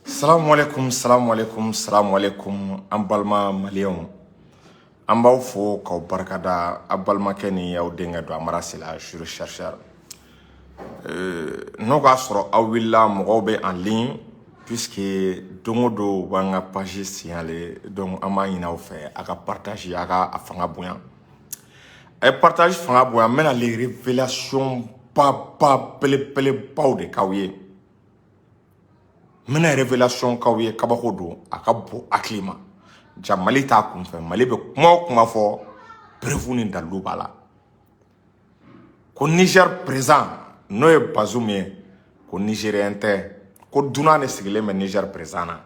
Salamu alaikum, salamu alaikum, salamu alaikum, an balima maliyɛnw. An b'aw fo k'aw barikada. Aw balimakɛ ni aw denkɛ don Amara Sila, juriste chercheur. N'o k'a sɔrɔ aw wulila, mɔgɔw bɛ en ligne, puisque don o don u b'an ka page signaler. Donc an b'a ɲini aw fɛ, a ka partage, a ka a fanga bonya. A ye partage fanga bonya. N bɛna les révélations ba ba belebelebaw de k'aw ye. N bɛna révélation k'aw ye, kabako don, a ka bon hakili ma. Ja Mali t'a kunfɛ. Mali bɛ kuma o kuma fɔ, preuve ni dalilu b'a la. Ko Niger président, n'o ye Bazoum ye, ko nigérien tɛ, ko dunan de sigilen bɛ Niger président na.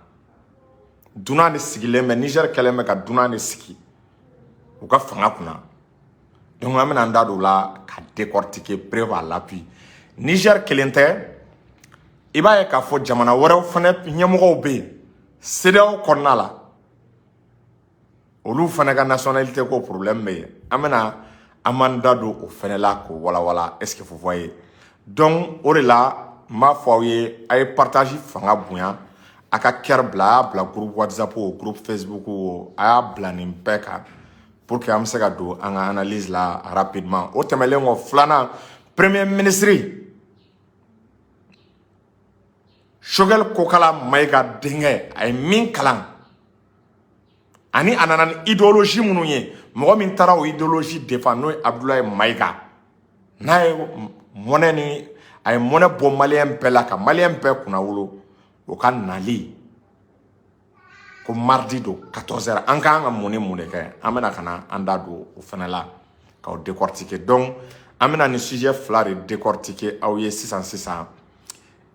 Dunan de sigilen bɛ Niger, kɛlen bɛ ka dunan de sigi u ka fanga kunna. Donc an bɛna an da don o la ka décortiquer, preuve à l'appui. Niger kelen tɛ, i b'a ye k'a fɔ jamana wɛrɛw fana ɲɛmɔgɔw bɛ yen CEDEAO kɔnɔna la, olu fana ka nationalité ko problème bɛ yen. An bɛna an b'an da don o fana la k'o walawala. Est ce que vous voyez? Donc o de la n b'a fɔ aw ye, a ye partage fanga bonya, a ka cœur bila, a y'a bila groupe WhatsApp o, groupe Facebook o, a y'a bila nin bɛɛ kan pour que an bɛ se ka don an ka analyse la rapidement. O tɛmɛnen kɔ, filanan, premier ministre Choguel Kokala Mayiga denkɛ, a ye min kalan ani a nana ni idéologie minnu ye, mɔgɔ min taara o idéologie défend, n'o ye Abdoulaye Mayiga, n'a ye mɔnɛ ni a ye mɔnɛ bɔ maliyɛn bɛɛ la ka maliyɛn bɛɛ kunna wolo, o ka nali ko mardi don 14 heures, an kan ka mun ni mun de kɛ? An bɛna ka na an da don o fana la k'aw décortiquer. Donc an bɛna nin sujet fila de décortiquer aw ye sisan sisan.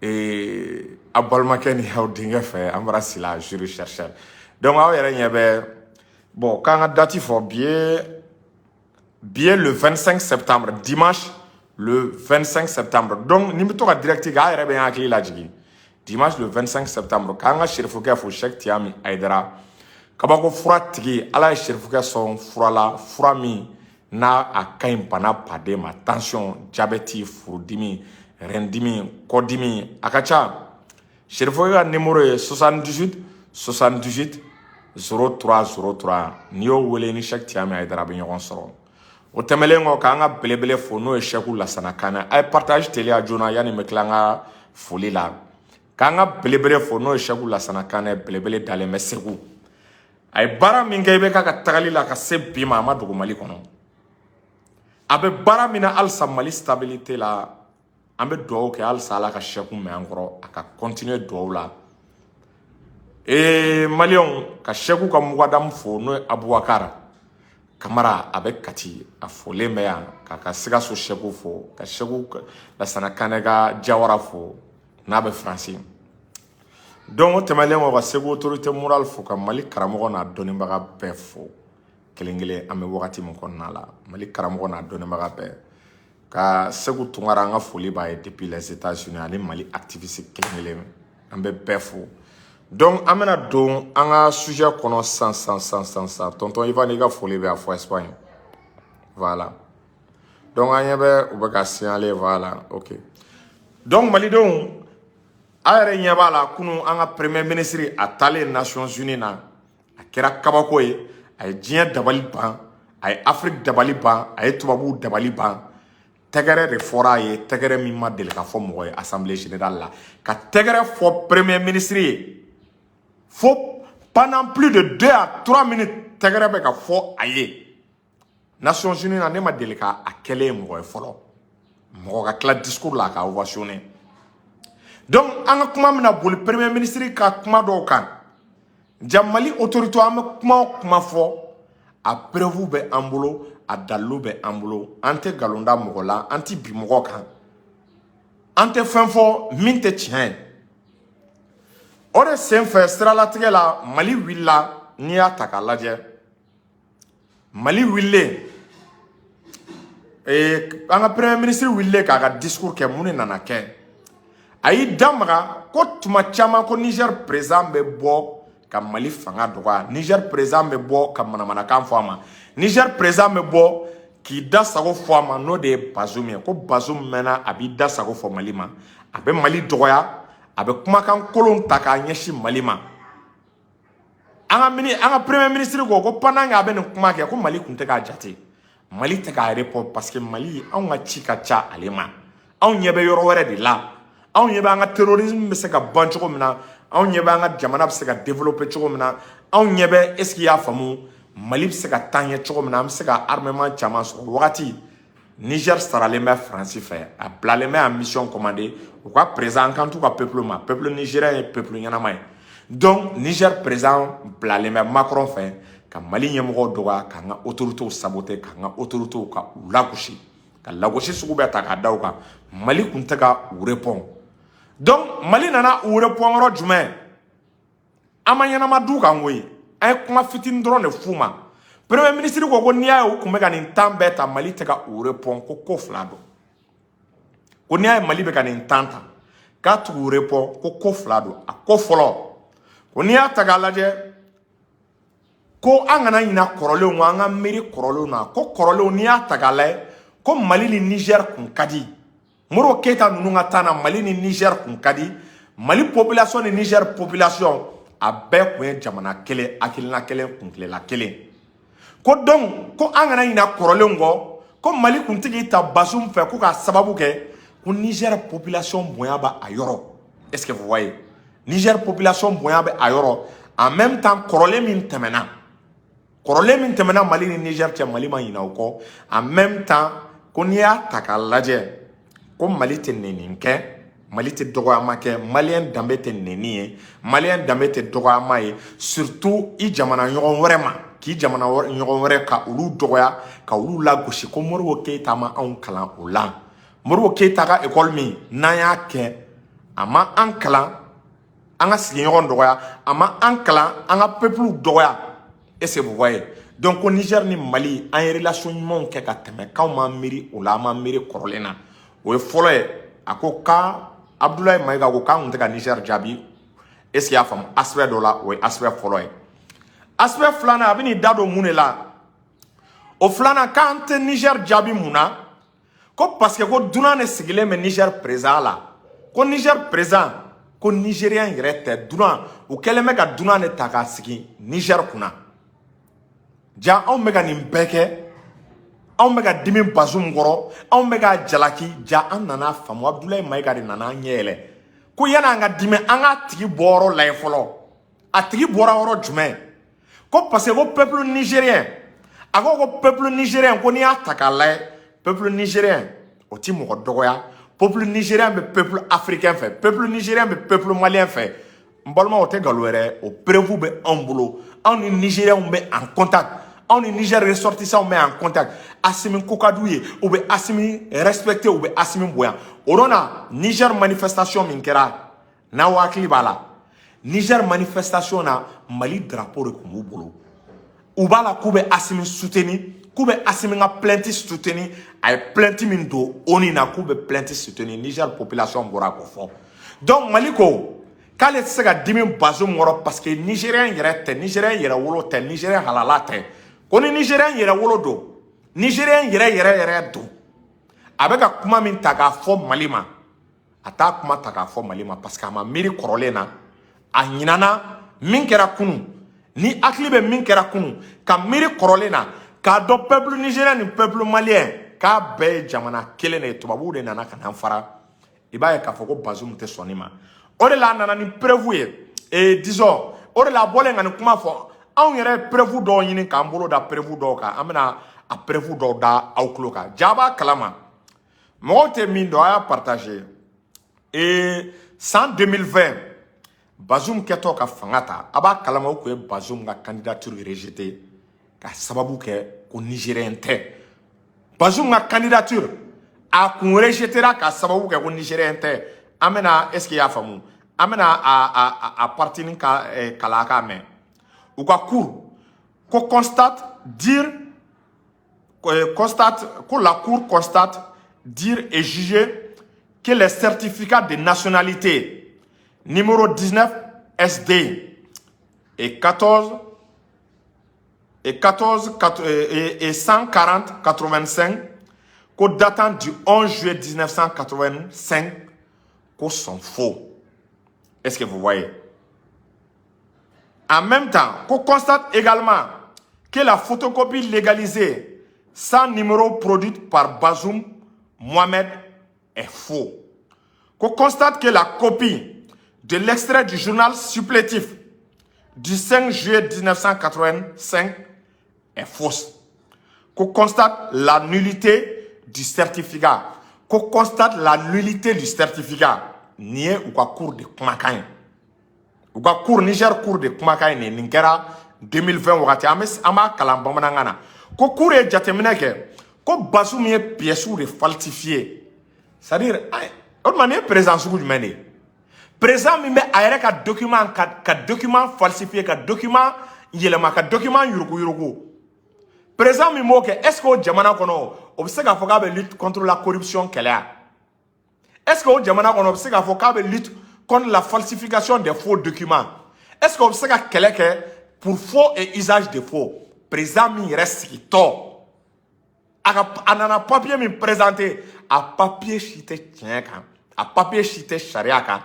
Aw balimakɛ ni aw denkɛ fɛ, Amara Sila, juriste chercheur. Donc aw yɛrɛ ɲɛ bɛ, bon, k'an ka date fɔ, bi ye le 25 septembre, dimanche le 25 septembre. Donc ni bɛ to ka direct kɛ, a yɛrɛ bɛ n hakili lajigin dimanche le 25 septembre, k'an ka serifukɛ fo, Cheikh Tiyami Ayidara, kabako fura tigi. Ala ye serifukɛ sɔn fura la, fura min n'a a ka ɲi bana baden ma: tension, diabète, furudimi, rɛndimi, kɔdimi, a ka ca. Serifukɛ ka numéro ye 78 78 03 03. N'i y'o wele, ni Cheikh Tiyami Ayidara bɛ ɲɔgɔn sɔrɔ. O tɛmɛnen kɔ, k'an ka belebele fo, n'o ye Sɛku Lasana Kanɛ. A ye partage teliya joona yanni n bɛ tila an ka foli la. K'an ka belebele fo, n'o ye Sɛku Lasana Kanɛ, belebele dalen bɛ Segu. A ye baara min kɛ, i bɛ k'a ka tagali la ka se bi ma, a ma dogo Mali kɔnɔ. A bɛ baara min na halisa Mali stabilité la, an bɛ dugawu kɛ halisa Ala ka Sɛku mɛn an kɔrɔ, a ka continuer dugawu la. Ee maliyɛnw, ka Sɛku ka mugadamu fo, n'o ye Abubakar Kamara, a bɛ Kati, a folen bɛ yan, k'a ka Sikaso Sɛku fo, ka Sɛku Lasana Kanɛ ka Jawara fo, n'a bɛ Faransi. Donc o tɛmɛnen kɔ, ka Segu autorité morale fo, ka Mali karamɔgɔ n'a dɔnnibaga bɛɛ fo kelen kelen. An bɛ wagati min kɔnɔna la, Mali karamɔgɔ n'a dɔnnibaga bɛɛ, ka Segu Tunkara, an ka foli b'a ye depuis les États-Unis, ani Mali activiste kelen kelen, an bɛ bɛɛ fo. Donc an bɛna don an ka sujet kɔnɔ sisan sisan sisan sisan sisan. Tonton Ivan, i ka foli bɛ a fɔ Espagne. Voilà, donc an ɲɛ bɛ u bɛ ka signaler. Voilà, ok. Donc malidenw, a yɛrɛ ɲɛ b'a la, kunun an ka premier ministre a taalen Nations Unies na, a kɛra kabako ye. A ye diɲɛ dabali ban, a ye Afrique dabali ban, a ye tubabuw dabali ban. Tɛgɛrɛ de fɔra a ye, tɛgɛrɛ min ma deli ka fɔ mɔgɔ ye assemblée générale la. Ka tɛgɛrɛ fɔ premier ministre ye fo pendant plus de 2 à 3 minutes, tɛgɛrɛ bɛ ka fɔ a ye Nations Unies na. Ne ma deli ka a kɛlen ye mɔgɔ ye fɔlɔ, mɔgɔ ka tila discours la a ka ovationné. Donc an ka kuma bɛna boli premier ministre ka kuma dɔw kan. Ja Mali autorité, an bɛ kuma o kuma fɔ, a preuve bɛ an bolo, a dalilu bɛ an bolo. An tɛ nkalon da mɔgɔ la, an tɛ bin mɔgɔ kan, an tɛ fɛn fɔ min tɛ tiɲɛ ye. O de sen fɛ, siralatigɛ la, Mali wulila. N'i y'a ta k'a lajɛ, Mali wulilen, an ka premier ministre wulilen k'a ka discours kɛ, mun de nana kɛ? A y'i da maga ko tuma caman ko Niger président bɛ bɔ ka Mali fanga dɔgɔya, Niger président bɛ bɔ ka manamanakan fɔ a ma, Niger président bɛ bɔ k'i da sago fɔ a ma, n'o de ye Bazoum ye. Ko Bazoum mɛnna a b'i da sago fɔ Mali ma. A bɛ Mali dɔgɔya, a bɛ kumakan kolon ta k'a ɲɛsin Mali ma. An ka mini, an ka premier ministre ko ko pendant que a bɛ nin kuma kɛ, ko Mali tun tɛ k'a jate, Mali tɛ k'a répond, parce que Mali, anw ka ci ka ca ale ma. Anw ɲɛ bɛ yɔrɔ wɛrɛ de la. Anw ɲɛ bɛ an ka terrorisme bɛ se ka ban cogo min na, anw ɲɛ bɛ an ka jamana bɛ se ka développer cogo min na, anw ɲɛ bɛ, est ce que i y'a faamu, Mali bɛ se ka taa ɲɛ cogo min na, an bɛ se ka armement caman sɔrɔ. Wagati Niger saralen bɛ Faransi fɛ, a bilalen bɛ en mission commandée. U ka président, an kan t'u ka peuple ma, peuple nigérien ye peuple ɲɛnama ye. Donc Niger président bilalen bɛ Macron fɛ ka Mali ɲɛmɔgɔw dɔgɔya, k'an ka autorités saboter, k'an ka autorités ka u lagosi, ka lagosi sugu bɛɛ ta k'a da u kan. Mali kun tɛ ka u répond. Donc Mali nana u répond yɔrɔ jumɛn? An ma ɲɛnama d'u kan koyi, an ye kuma fitinin dɔrɔn de f'u ma. Premier ministre ko ko n'i y'a ye u kun bɛ ka nin temps bɛɛ ta, Mali tɛ ka u répond, ko ko fila don. Ko n'i y'a ye Mali bɛ ka nin temps ta k'a t'u répond, ko ko fila don. A ko fɔlɔ, ko n'i y'a ta k'a lajɛ, ko an kana ɲina kɔrɔlenw kɔ, an ka miiri kɔrɔlenw na. Ko kɔrɔlenw, n'i y'a ta k'a lajɛ, ko Mali ni Niger kun ka di. Modibo Keyita ninnu ka taa na, Mali ni Niger kun ka di. Mali population ni Niger population, a bɛɛ kun ye jamana kelen, hakilina kelen, kuntilela kelen. Ko donc ko an kana ɲina kɔrɔlenw kɔ. Ko Mali kun tɛ k'i ta Bazoum fɛ, ko k'a sababu kɛ ko Niger population bonya b'a a yɔrɔ. Est ce que vous voyez? Niger population bonya bɛ a yɔrɔ. En même temps, kɔrɔlen min tɛmɛna, kɔrɔlen min tɛmɛna Mali ni Niger cɛ, Mali ma ɲinɛ o kɔ. En même temps, ko n'i y'a ta k'a lajɛ, ko Mali tɛ nɛni kɛ, Mali tɛ dɔgɔyama kɛ. Maliyɛn danbe tɛ nɛni ye, maliyɛn danbe tɛ dɔgɔyama ye, surtout i jamana ɲɔgɔn wɛrɛ ma, k'i jamana ɲɔgɔn wɛrɛ ka olu dɔgɔya, ka olu lagosi. Ko Modibo Keyita ma anw kalan o la. Modibo Keyita ka ekɔli min n'an y'a kɛ, a ma an kalan an ka sigiɲɔgɔn dɔgɔya, a ma an kalan an ka peuple dɔgɔya. Est ce que vous voyez? Donc ko Niger ni Mali, an ye relation ɲumanw kɛ ka tɛmɛ, k'anw m'an miiri o la, an m'an miiri kɔrɔlen na. O ye fɔlɔ ye. A ko ka Abdoulaye Mayiga ko k'an kun tɛ ka Niger jaabi. Est ce que i y'a faamu? Aspect dɔ la, o ye aspect fɔlɔ ye. Aspect filanan, a bɛ n'i da don mun de la? O filanan, k'an tɛ Niger jaabi mun na? Ko parce que ko dunan de sigilen bɛ Niger président la. Ko Niger président, ko nigérien yɛrɛ tɛ, dunan. U kɛlen bɛ ka dunan de ta k'a sigi Niger kunna. Ja anw bɛ ka nin bɛɛ kɛ, anw bɛ ka dimi Bazoum kɔrɔ, anw bɛ ka jalaki. Ja an nana faamu, Abdoulaye Mayiga de nana an ɲɛ yɛlɛ ko yan'an ka dimi, an k'a tigi bɔyɔrɔ lajɛ fɔlɔ. A tigi bɔra yɔrɔ jumɛn? Ko parce que ko peuple nigérien, a ko ko peuple nigérien, ko n'i y'a ta k'a lajɛ, peuple nigérien o ti mɔgɔ dɔgɔya. Peuple nigérien bɛ peuple africain fɛ, peuple nigérien bɛ peuple malien fɛ. N balimaw, o tɛ nkalon yɛrɛ, o preuve bɛ anw bolo. Anw ni nigériens bɛ en contact, anw ni Niger ressortissants bɛ en contact. Asimi ko ka d'u ye, u bɛ Asimi respecter, u bɛ Asimi bonya. O don na, Niger manifestation min kɛra, n'aw hakili b'a la, Niger manifestation na, Mali drapeau de tun b'u bolo. U b'a la k'u bɛ Asimi soutenir, k'u bɛ Asimi ka plainte soutenir. A ye plainte min don ONU na, k'u bɛ plainte soutenir. Niger population bɔra k'o fɔ. Donc Mali ko k'ale tɛ se ka dimi Bazoum kɔrɔ, parce que nigérien yɛrɛ tɛ, nigérien yɛrɛ wolo tɛ, nigérien halala tɛ. Ko ni nigérien yɛrɛ wolo don, nigérien yɛrɛ yɛrɛ yɛrɛ don, a bɛ ka kuma min ta k'a fɔ Mali ma, a t'a kuma ta k'a fɔ Mali ma, parce que a ma miiri kɔrɔlen na. A ɲinana min kɛra kunun, ni hakili bɛ min kɛra kunun, ka miiri kɔrɔlen na, k'a dɔn peuple nigérien ni peuple malien k'a bɛɛ ye jamana kelen de ye, tubabuw de nana ka n'an fara. I b'a ye k'a fɔ ko Bazoum tɛ sɔn nin ma. O de la a nana ni preuve ye. Et disons, o de la a bɔlen ka nin kuma fɔ, anw yɛrɛ ye preuve dɔw ɲini k'an bolo da preuve dɔw kan. An bɛna a preuve dɔw da aw tulo kan. Ja b'a kalama, mɔgɔw tɛ min dɔn, a y'a partager. Et san 2020, Bazoum kɛtɔ ka fanga ta, a b'a kalama, o tun ye Bazoum ka candidature rejeté ka sababu kɛ ko nigérien tɛ. Bazoum ka candidature, a kun rejetéra ka sababu kɛ ko nigérien tɛ. An bɛna, est ce que i y'a faamu, an bɛna a partie nin ka kalan a k'a mɛn. U ka cour ko constate dire, constate que la cour constate dire et juger que les certificats de nationalité numéro 19 SD et 14 et 14 et 140 85 ko datant du 11 juillet 1985. ko sont faux. Est-ce que vous voyez? En même temps, qu'on constate également que la photocopie légalisée sans numéro produite par Bazoum Mohamed est faux. Qu'on constate que la copie de l'extrait du journal supplétif du 5 juillet 1985 est fausse. Qu'on constate la nullité du certificat. Qu'on constate la nullité du certificat. Nin ye u ka cour de kumakan ye. U ka cour, Niger cour de kumakan ye. Nin kɛra 2020 wagati. An bɛ an b'a kalan bamanankan na ko cour ye jateminɛ kɛ ko Bazoum ye pièces de falsifié. C'est à dire, o tuma nin ye président sugu jumɛn de ye? Président min bɛ a yɛrɛ ka document ka document falsifié, ka document yɛlɛma, ka document yuruguyurugu. Président min b'o kɛ, est ce que o jamana kɔnɔ, o bɛ se k'a fɔ k'a bɛ lutte contre la corruption kɛlɛ wa? Est ce que o jamana kɔnɔ, o bɛ se k'a fɔ k'a bɛ lutte contre la falsification des faux documents? Est ce que o bɛ se ka kɛlɛ kɛ pour faux et usage de faux? Président min yɛrɛ sigitɔ, a ka a nana papier min présenter, a papier si tɛ tiɲɛ kan, a papier si tɛ sariya kan,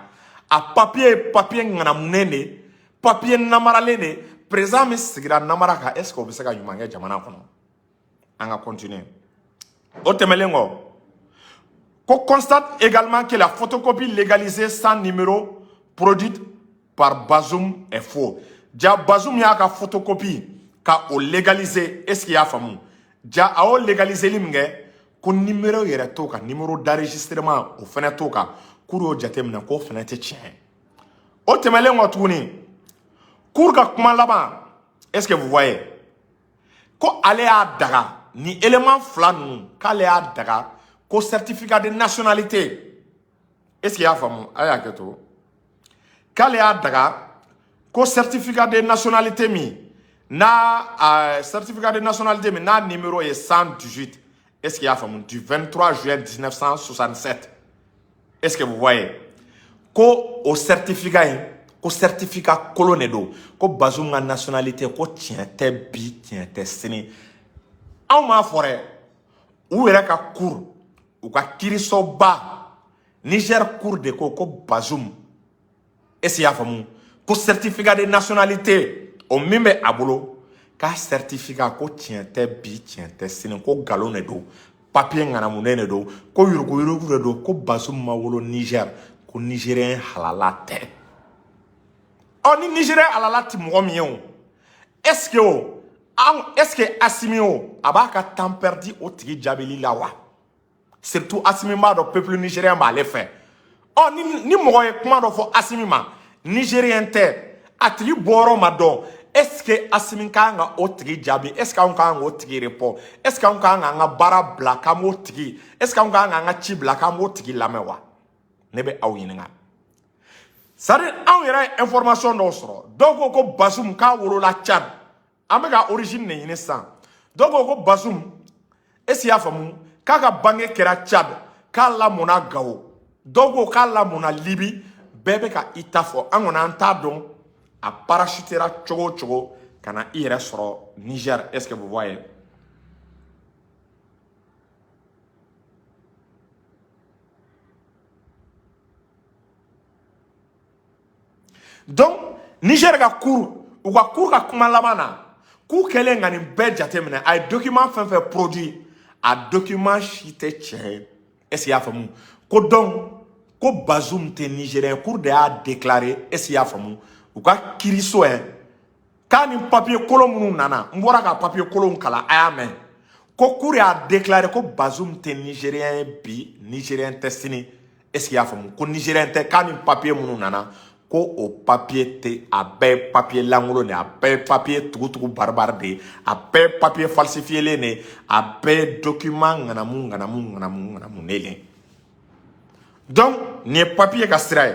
a papier ye papier ŋanamunen de ye, papier namaralen de ye. Président min sigira namara kan, est ce que o bɛ se ka ɲuman kɛ jamana kɔnɔ? An ka continuer. O tɛmɛnen kɔ, ko constate également que la photocopie légalisée sans numéro produite par Bazoum est faux. Ja, Bazoum y'a ka photocopie ka o légaliser. Est ce que i y'a faamu? Ja, a y'o légaliser min kɛ, ko numéro yɛrɛ t'o kan, numéro d'enregistrement o fɛnɛ t'o kan. Cour y'o jateminɛ k'o fɛnɛ tɛ tiɲɛ ye. O tɛmɛnen kɔ tuguni, cour ka kuma laban, est ce que vous voyez, ko ale y'a daga ni élément fila ninnu, k'ale y'a daga ko certificat de nationalité, est ce que i y'a faamu? A y'a kɛ to k'ale y'a daga ko certificat de nationalité min n'a certificat de nationalité min n'a numéro ye 118, est ce que i y'a faamu, du 23 juin 1967, est ce que vous voyez, ko o certificat in, ko certificat kolon de don, ko Bazoum ka nationalité, ko tiɲɛ tɛ bi, tiɲɛ tɛ sini. Anw m'a fɔ dɛ, u yɛrɛ ka cour, u ka kiirisoba, Niger cour de ko ko Bazoum, est ce que i y'a faamu, ko certificat de nationalité o min bɛ a bolo, k'a certificat, ko tiɲɛ tɛ bi, tiɲɛ tɛ sini, ko nkalon de don, papier ŋanamunen de don, ko yuruguyurugu de don, ko Bazoum ma wolo Niger, ko Nigérien halala tɛ. Ɔ, ni Nigérien halala ti mɔgɔ min ye o, est ce que o an, est ce que Assimi o, a b'a ka temps perdu o tigi jaabili la wa? Surtout Assimi b'a dɔn peuple nigérien b'ale fɛ. Ɔ, ni mɔgɔ ye kuma dɔ fɔ Assimi ma, Nigérien tɛ, a tigi bɔyɔrɔ ma dɔn, est ce que Assimi kan ka o tigi jaabi? Est ce que anw kan k'o tigi répond? Est ce que anw kan k'an ka baara bila k'an b'o tigi, est ce que anw kan k'an ka ci bila k'an b'o tigi lamɛn wa? Ne bɛ aw ɲininka. C'est à dire, anw yɛrɛ ye information dɔw sɔrɔ. Dɔw ko ko Bazoum k'a wolola Tchad. An bɛ ka origine de ɲini sisan. Dɔw ko ko Bazoum, est ce que i y'a faamu, k'a ka bange kɛra Tchad, k'a lamɔna Gawo. Dɔw ko k'a lamɔna Libi. Bɛɛ bɛ ka i ta fɔ. An kɔni, an t'a dɔn a parachutera cogo o cogo ka na i yɛrɛ sɔrɔ Niger. Est ce que vous voyez? Donc Niger ka cour, u ka cour ka kuma laban na, k'u kɛlen ka nin bɛɛ jateminɛ, a ye document fɛn fɛn produit, a document si tɛ tiɲɛ ye. Est ce que i y'a faamu? Ko donc ko Bazoum tɛ Nigérien. Cour de y'a déclaré. Est ce que i y'a faamu? U ka kiiriso yɛ k'a ni papier kolon minnu nana, n bɔra ka papier kolonw kalan, a y'a mɛn ko cour y'a déclaré ko Bazoum tɛ Nigérien ye bi, Nigérien tɛ sini. Est ce que i y'a faamu? Ko Nigérien tɛ, k'a ni papier minnu nana, ko o papier tɛ, a bɛɛ ye papier lankolon de ye, a bɛɛ ye papier tugutugu baribari de ye, a bɛɛ ye papier falsifiélen de ye, a bɛɛ ye document ŋanamu ŋanamu ŋanamu ŋanamunen de ye. Donc nin ye papier ka sira ye.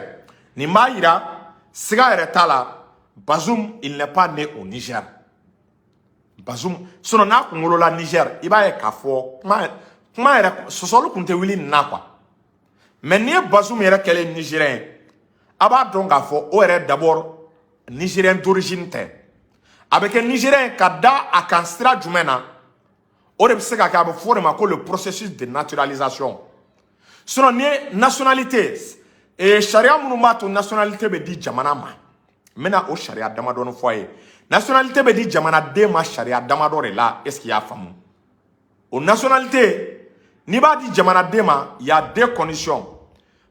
Nin b'a yira siga yɛrɛ t'a la, Bazoum, il n'est pas né au Niger. Bazoum, sinon n'a kun wolola Niger, i b'a ye k'a fɔ kuma yɛrɛ sɔsɔli kun tɛ wuli nin na quoi. Mais n'i ye Bazoum yɛrɛ kɛlen Nigérien ye, a b'a dɔn k'a fɔ o yɛrɛ d'abord Nigérien d'origine tɛ. A bɛ kɛ Nigérien ka da a kan sira jumɛn na? O de bɛ se ka kɛ, a bɛ fɔ o de ma ko le processus de naturalisation. Sinon n'i ye nationalité Et sariya minnu b'a to nationalité bɛ di jamana ma, n bɛna o sariya damadɔni fɔ a ye. Nationalité bɛ di jamanaden ma sariya damadɔ de la. Est ce que i y'a faamu? O nationalité, n'i b'a di jamanaden ma, il y a deux conditions.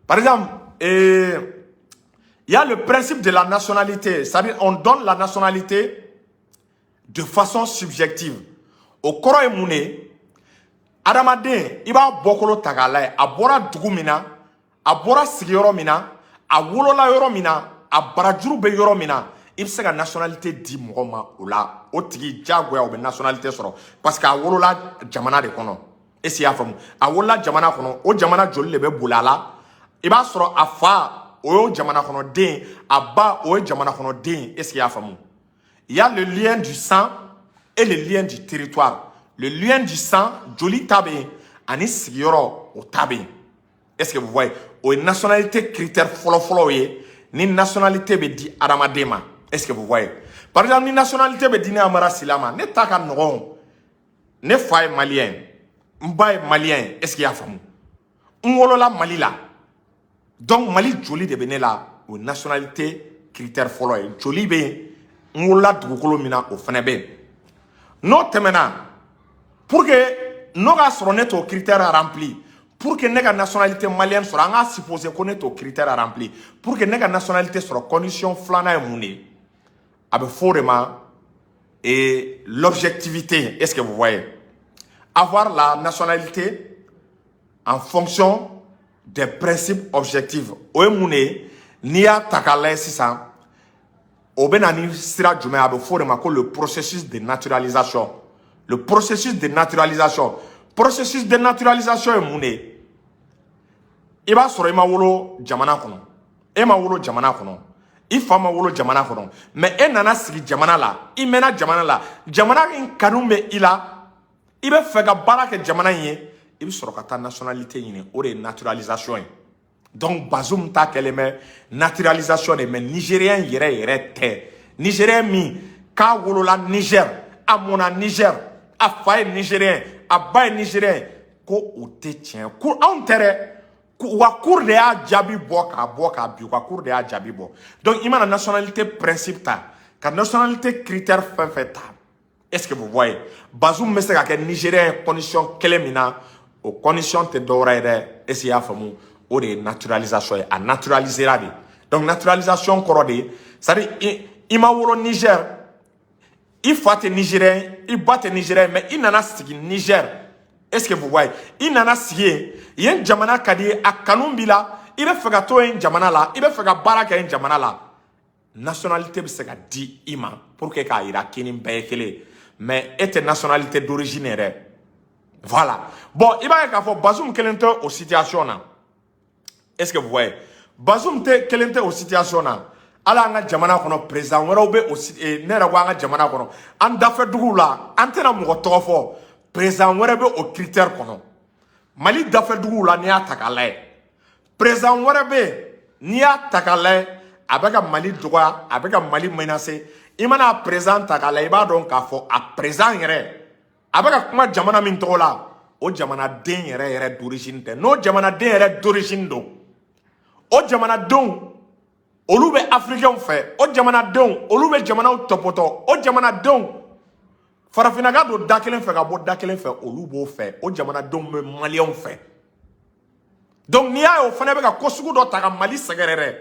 Par exemple, il y a le principe de la nationalité, c'est-à-dire on donne la nationalité de façon subjective. O kɔrɔ ye mun de ye? Adamaden, i b'a bɔkolo ta k'a lajɛ, a bɔra dugu min na, a bɔra sigiyɔrɔ min na, a wolola yɔrɔ min na, a barajuru bɛ yɔrɔ min na, i bɛ se ka nationalité di mɔgɔ ma. O la, o tigi diyagoya o bɛ nationalité sɔrɔ, parce que a wolola jamana de kɔnɔ. Est ce que i y'a faamu? A wolola jamana kɔnɔ, o jamana joli de bɛ boli a la. I b'a sɔrɔ a fa, o y'o jamana kɔnɔden, a ba, o ye jamana kɔnɔden. Est ce que i y'a faamu? Il y a le lien du sang et le lien du territoire. Le lien du sang, joli ta bɛ yen, ani sigiyɔrɔ, o ta bɛ yen. Est ce que vous voyez? O ye nationalité critère fɔlɔ-fɔlɔw ye ni nationalité bɛ di adamaden ma. Est ce que vous voyez? Par exemple, ni nationalité bɛ di ne Amara Sila ma, ne ta ka nɔgɔn. Ne fa ye malien ye, n ba ye malien ye. Est ce que i y'a faamu? N wolola Mali la, donc Mali joli de bɛ ne la. O ye nationalité critère fɔlɔ ye. Joli bɛ yen, n wolola dugukolo min na, o fana bɛ yen. N'o tɛmɛna, pour que n'o k'a sɔrɔ ne t'o critère rempli pour que ne ka nationalité malienne sɔrɔ, an k'a supposer ko ne t'o critère rempli pour que ne ka nationalité sɔrɔ, condition filanan ye mun de ye? A bɛ fɔ o de ma et l'objectivité. Est-ce que vous voyez? Avoir la nationalité en fonction des principes objectifs, o ye mun de ye? N'i y'a ta k'a lajɛ sisan, o bɛ na ni sira jumɛn ye? A bɛ fɔ o de ma ko le processus de naturalisation. Le processus de naturalisation, processus de naturalisation ye mun de ye? I b'a sɔrɔ i ma wolo jamana kɔnɔ, e ma wolo jamana kɔnɔ, i fa ma wolo jamana kɔnɔ, mais e nana sigi jamana la, i mɛnna jamana la, jamana in kanu bɛ i la, i bɛ fɛ ka baara kɛ jamana in ye, i bɛ sɔrɔ ka taa nationalité ɲini. O de ye naturalisation ye. Donc Bazoum ta kɛlen bɛ naturalisation de, mais nigérien yɛrɛ yɛrɛ tɛ. Nigérien min k'a wolola Niger, a mɔnna Niger, a fa ye nigérien, a ba ye nigérien, ko o tɛ tiɲɛ. Ko anw tɛ dɛ, u ka cour de y'a jaabi bɔ k'a bɔ k'a bin, u ka cour de y'a jaabi bɔ. Donc i mana nationalité principe ta, ka nationalité critère fɛn fɛn ta, est ce que vous voyez? Bazoum bɛ se ka kɛ nigérien ye condition kelen min na, o condition tɛ dɔwɛrɛ ye dɛ. Est ce que i y'a faamu? O de ye naturalisation ye. A naturalisera de. Donc naturalisation kɔrɔ de ye, c'est à dire i ma wolo Niger, i fa tɛ nigérien, i ba tɛ nigérien, mais i nana sigi Niger. Est ce que vous voyez? I nana sigi yen, yen jamana ka di ye, a kanu b'i la, i bɛ fɛ ka to yen jamana la, i bɛ fɛ ka baara kɛ yen jamana la, nationalité bɛ se ka di i ma pour que k'a yira k'i ni bɛɛ ye kelen ye, mais e tɛ nationalité d'origine yɛrɛ. Voilà. Bon, i b'a ye k'a fɔ Bazoum kelen tɛ o situation na. Est ce que vous voyez? Bazoum tɛ kelen tɛ o situation na. Hali an ka jamana kɔnɔ, président wɛrɛw bɛ o ne yɛrɛ ko an ka jamana kɔnɔ, an dafɛ duguw la, an tɛna mɔgɔ tɔgɔ fɔ, président wɛrɛ bɛ o critère kɔnɔ. Mali dafɛ duguw la, n'i y'a ta k'a lajɛ, président wɛrɛ bɛ yen, n'i y'a ta k'a lajɛ, a bɛ ka Mali dɔgɔya, a bɛ ka Mali menacer. I mana président ta k'a lajɛ, i b'a dɔn k'a fɔ a président yɛrɛ, a bɛ ka kuma jamana min tɔgɔ la, o jamanaden yɛrɛ yɛrɛ d'origine tɛ. N'o jamanaden yɛrɛ d'origine don, o jamanadenw olu bɛ africain fɛ, o jamanadenw olu bɛ jamanaw tɔpɔtɔ, o jamanadenw farafinna ka don da kelen fɛ ka bɔ da kelen fɛ, olu b'o fɛ, o jamanadenw bɛ maliyɛnw fɛ. Donc n'i y'a ye o fana bɛ ka ko sugu dɔ ta ka Mali sɛgɛrɛ dɛ,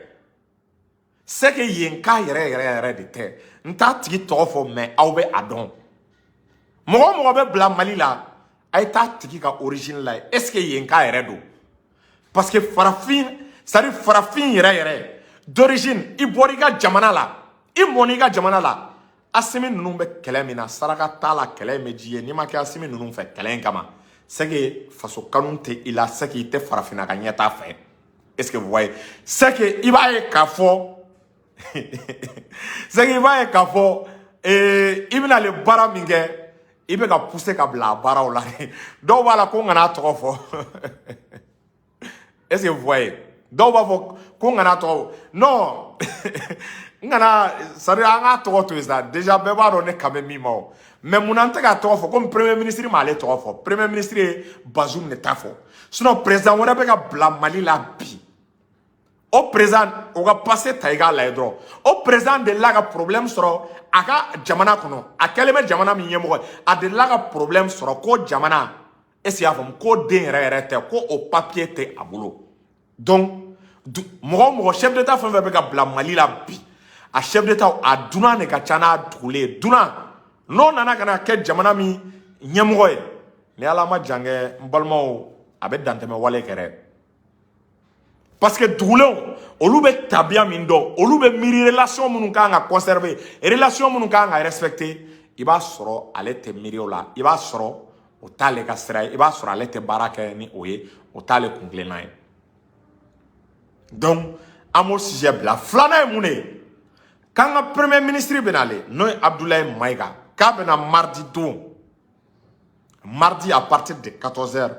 c'est que yen k'a yɛrɛ yɛrɛ yɛrɛ de tɛ. N t'a tigi tɔgɔ fɔ, mais aw bɛ a dɔn. Mɔgɔ o mɔgɔ bɛ bila Mali la, a ye taa tigi ka origine lajɛ, est ce que yen k'a yɛrɛ don? Parce que farafin, c'est à dire farafin yɛrɛ yɛrɛ d'origine, i bɔra i ka jamana la, i mɔnna i ka jamana la. Asimi ninnu bɛ kɛlɛ min na, saraka t'a la, kɛlɛ in bɛ ji ye. N'i ma kɛ Asimi ninnu fɛ kɛlɛ in kama, c'est que faso kanu tɛ i la, c'est que i tɛ farafinna ka ɲɛtaa fɛ. Est ce que vous voyez? C'est que i b'a ye k'a fɔ, c'est que i b'a ye k'a fɔ i bɛna le baara min kɛ, i bɛ ka pousser ka bila a baaraw la. Dɔw b'a la ko n kana tɔgɔ fɔ. Est ce que vous voyez? Dɔw b'a fɔ ko n kana tɔgɔ, non, n kana, c'est à dire an k'a tɔgɔ to yen sa. Déjà bɛɛ b'a dɔn ne kan bɛ min ma o. Mais munna n tɛ k'a tɔgɔ fɔ? Komi premier ministre m'ale tɔgɔ fɔ, premier ministre ye Bazoum de ta fɔ. Sinon président wɛrɛ bɛ ka bila Mali la bi. O président, o ka passé ta i k'a lajɛ dɔrɔn. O président delila ka problème sɔrɔ a ka jamana kɔnɔ. A kɛlen bɛ jamana min ɲɛmɔgɔ ye, a delila ka problème sɔrɔ ko jamana, est ce que i y'a faamu, ko den yɛrɛ yɛrɛ tɛ, ko o papier tɛ a bolo. Donc mɔgɔ o mɔgɔ, chef d'état fɛn fɛn bɛ ka bila Mali la bi, a chef d'état, a dunan de ka ca n'a dugulen ye. Dunan n'o nana ka na kɛ jamana min ɲɛmɔgɔ ye, ni Ala ma jan kɛ, n balimaw, a bɛ dantɛmɛ wale kɛ dɛ, parce que dugulenw, olu bɛ tabiya min dɔn, olu bɛ miiri relation minnu kan ka conserver, relation minnu kan ka respecter, i b'a sɔrɔ ale tɛ miiri o la. I b'a sɔrɔ o t'ale ka sira ye, i b'a sɔrɔ ale tɛ baara kɛ ni o ye, o t'ale kun tilenna ye. Donc an b'o sujet bila. Filanan ye mun de ye? K'an ka premier ministre bɛ nalen, n'o ye Abdoulaye Maïga, k'a bɛna mardi don, mardi à partir de 14 heures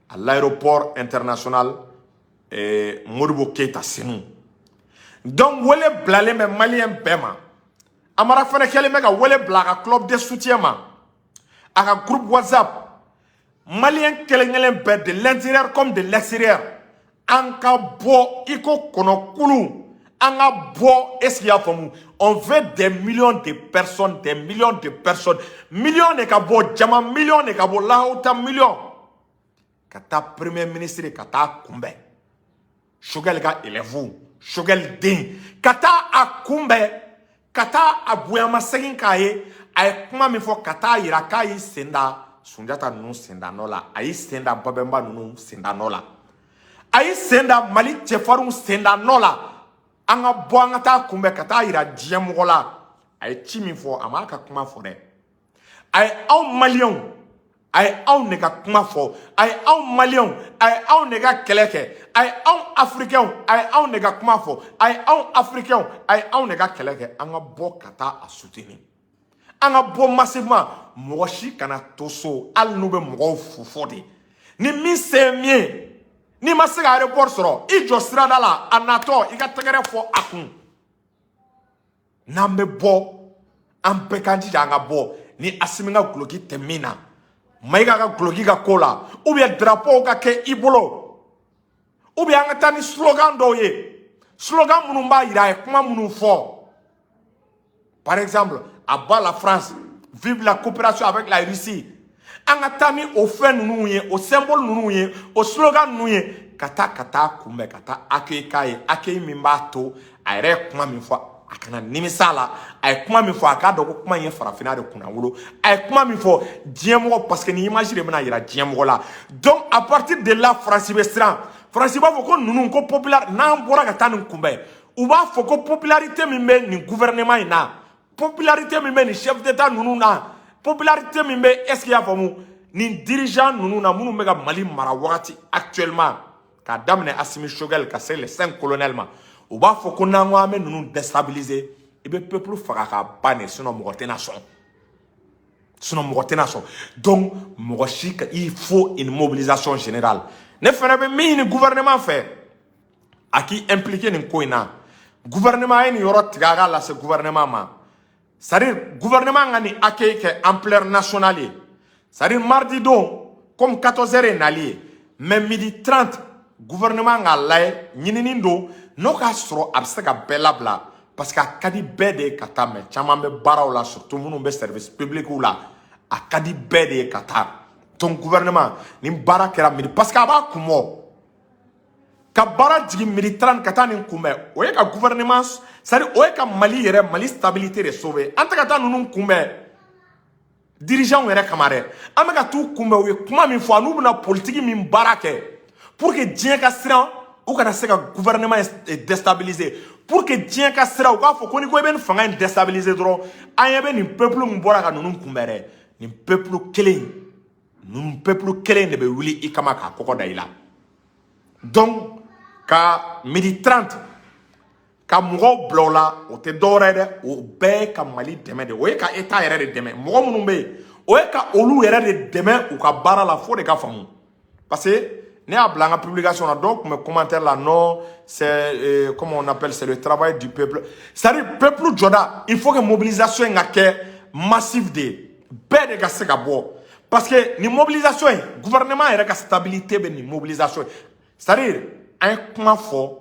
à l'aéroport international Modibo Keïta, Sénou. Donc wele bilalen bɛ malien bɛɛ ma. Amara fɛnɛ kɛlen bɛ ka wele bila a ka club de soutien ma, a ka groupe WhatsApp. Malien kelen kelen bɛɛ, de l'intérieur comme de l'extérieur, an ka bɔ i ko kɔnɔkulu, an ka bɔ. Est ce que i y'a faamu? On veut des millions de personnes, des millions de personnes, millions de ka bɔ, jama millions de ka bɔ, lahawuta millions ka taa premier ministre ka taa kunbɛn, Choguel ka élève, Choguel den, ka taa a kunbɛn, ka taa a bonyamasegin k'a ye. A ye kuma min fɔ, ka taa yira k'a y'i sen da Sunjata ninnu sen da nɔ la, a y'i sen da Babɛnba ninnu sen da nɔ la, a y'i sen da Mali cɛfarinw sen da nɔ la. An ka bɔ, an ka taa kunbɛn, ka taa yira diɲɛ mɔgɔ la. A ye ci min fɔ, a m'a ka kuma fɔ dɛ, a ye anw maliyɛnw, a ye anw de ka kuma fɔ, a ye anw maliyɛnw, a ye anw de ka kɛlɛ kɛ, a ye anw afirikɛnw, a ye anw de ka kuma fɔ, a ye anw afirikɛnw, a ye anw de ka kɛlɛ kɛ. An ka bɔ ka taa a soutenir, an ka bɔ massivement. Mɔgɔ si kana to so, hali n'u bɛ mɔgɔw fofo de. Ni min se ye min ye, n'i ma se ka aéroport sɔrɔ, i jɔ sirada la, a natɔ, i ka tɛgɛrɛ fɔ a kun. N'an bɛ bɔ, an bɛɛ k'an jija, an ka bɔ. Ni Asimi ka guloki tɛ min na, Mayiga ka guloki ka ko la, ou bien drapeau ka kɛ i bolo, ou bien an ka taa ni slogan dɔw ye, slogan minnu b'a yira a ye kuma minnu fɔ, par exemple à bas la France, vive la coopération avec la Russie. An ka taa ni o fɛn ninnu ye, o symbole ninnu ye, o slogan ninnu ye, ka taa kunbɛn, ka taa accueil k'a ye, accueil min b'a to a yɛrɛ ye kuma min fɔ, a kana nimisa la. A ye kuma min fɔ, a k'a dɔn ko kuma in ye farafinna de kunnawolo. A ye kuma min fɔ diɲɛ mɔgɔ, parce que ni image de bɛna yira diɲɛ mɔgɔ la. Donc à partir de là, Faransi bɛ siran. Faransi b'a fɔ ko ninnu ko populaire, n'an bɔra ka taa nin kunbɛn, u b'a fɔ ko popularité min bɛ nin gouvernement in na, popularité min bɛ nin chef d'état ninnu na, popularité min bɛ, est ce que i y'a faamu, nin dirigeant ninnu na, minnu bɛ ka Mali mara wagati actuellement, k'a daminɛ Asimi Choguel ka se les cinq colonels ma, u b'a fɔ ko n'an ko an bɛ ninnu déstabiliser, i bɛ peuple faga k'a ban de, sinon mɔgɔ tɛna sɔn, sinon mɔgɔ tɛna sɔn. Donc mɔgɔ si ka, il faut une mobilisation générale. Ne fana bɛ min ɲini gouvernement fɛ, a k'i impliqué nin ko in na. Gouvernement ye nin yɔrɔ tigɛ, a k'a lase gouvernement ma, c'est à dire gouvernement ka nin accueil kɛ ampleur nationale ye. C'est à dire mardi don, comme 14 heures ye nali ye, mais midi 30, gouvernement k'a lajɛ, ɲinini don n'o k'a sɔrɔ a bɛ se ka bɛɛ labila, parce que a ka di bɛɛ de ye ka taa, mais caman bɛ baaraw la, surtout minnu bɛ service public la, a ka di bɛɛ de ye ka taa. Donc gouvernement, ni baara kɛra midi, parce que a b'a kun bɔ ka baara jigin midi 30 ka taa nin kunbɛn, o ye ka gouvernement, c'est à dire o ye ka Mali yɛrɛ, Mali stabilité de sauver. An tɛ ka taa ninnu kunbɛn dirigeants yɛrɛ kama dɛ, an bɛ ka t'u kunbɛn u ye kuma min fɔ, n'u bɛna politique min baara kɛ pour que diɲɛ ka siran, u kana se ka gouvernement déstabiliser, pour que diɲɛ ka siran, u k'a fɔ ko ni ko i bɛ nin fanga in déstabiliser dɔrɔn, an ɲɛ bɛ nin peuple min bɔra ka ninnu kunbɛn dɛ, nin peuple kelen, ninnu peuple kelen de bɛ wuli i kama k'a kɔkɔ da i la. Donc ka midi 30 ka mɔgɔw bila o la, o tɛ dɔwɛrɛ ye dɛ, o bɛɛ ye ka Mali dɛmɛ de, o ye ka état yɛrɛ de dɛmɛ. Mɔgɔ minnu bɛ yen, o ye ka olu yɛrɛ de dɛmɛ u ka baara la, fo de ka faamu. Parce que ne y'a bila an ka publication na, dɔw tun bɛ commentaire la: non, c'est comment on appelle, c'est le travail du peuple. C'est à dire peuple jɔda, il faut que mobilisation in ka kɛ massive de ye, bɛɛ de ka se ka bɔ, parce que nin mobilisation in, gouvernement yɛrɛ ka stabilité bɛ nin mobilisation in. C'est à dire an ye kuma fɔ.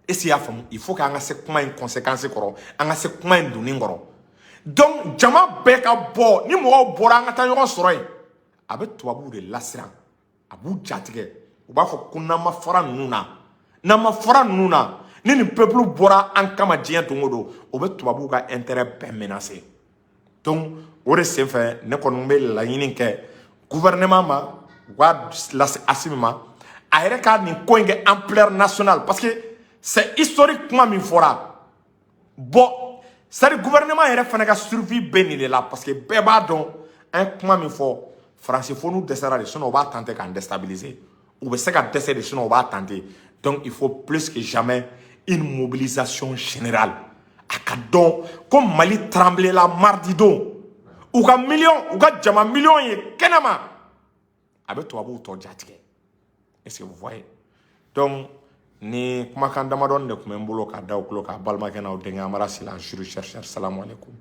Est-ce que i y'a faamu? Il faut k'an ka se kuma in conséquence kɔrɔ, an ka se kuma in donni kɔrɔ. Donc jama bɛɛ ka bɔ, ni mɔgɔw bɔra, an ka taa ɲɔgɔn sɔrɔ yen. A bɛ tubabuw de lasiran, a b'u jatigɛ. U b'a fɔ ko n'an ma fara ninnu na, n'an ma fara ninnu na, ni nin peuple bɔra an kama diɲɛ don o don, o bɛ tubabuw ka intérêt bɛɛ menacer. Donc o de senfɛ, ne kɔni bɛ laɲini kɛ gouvernement ma, u k'a lase Assimi ma, a yɛrɛ ka nin ko in kɛ ampleur nationale, parce que c'est historique. Kuma min fɔra, bon, c'est à dire gouvernement yɛrɛ fana ka survie bɛ nin de la, parce que bɛɛ b'a dɔn an ye kuma min fɔ Faransi, fo n'u dɛsɛra de, sinon u b'a tenter k'an déstabiliser. U bɛ se ka dɛsɛ de, sinon u b'a tenter. Donc il faut plus que jamais une mobilisation générale. A ka dɔn ko Mali tremblé la mardi don, u ka miliyɔn, u ka jama miliyɔn ye kɛnɛma, a bɛ tubabuw tɔ jatigɛ. Est-ce que vous voyez? Donc ni kumakan damadɔni de tun bɛ n bolo ka da o tulo kan, balimakɛ n'aw denkɛ Amara Sila, juriste chercheur. Salamu aleykum.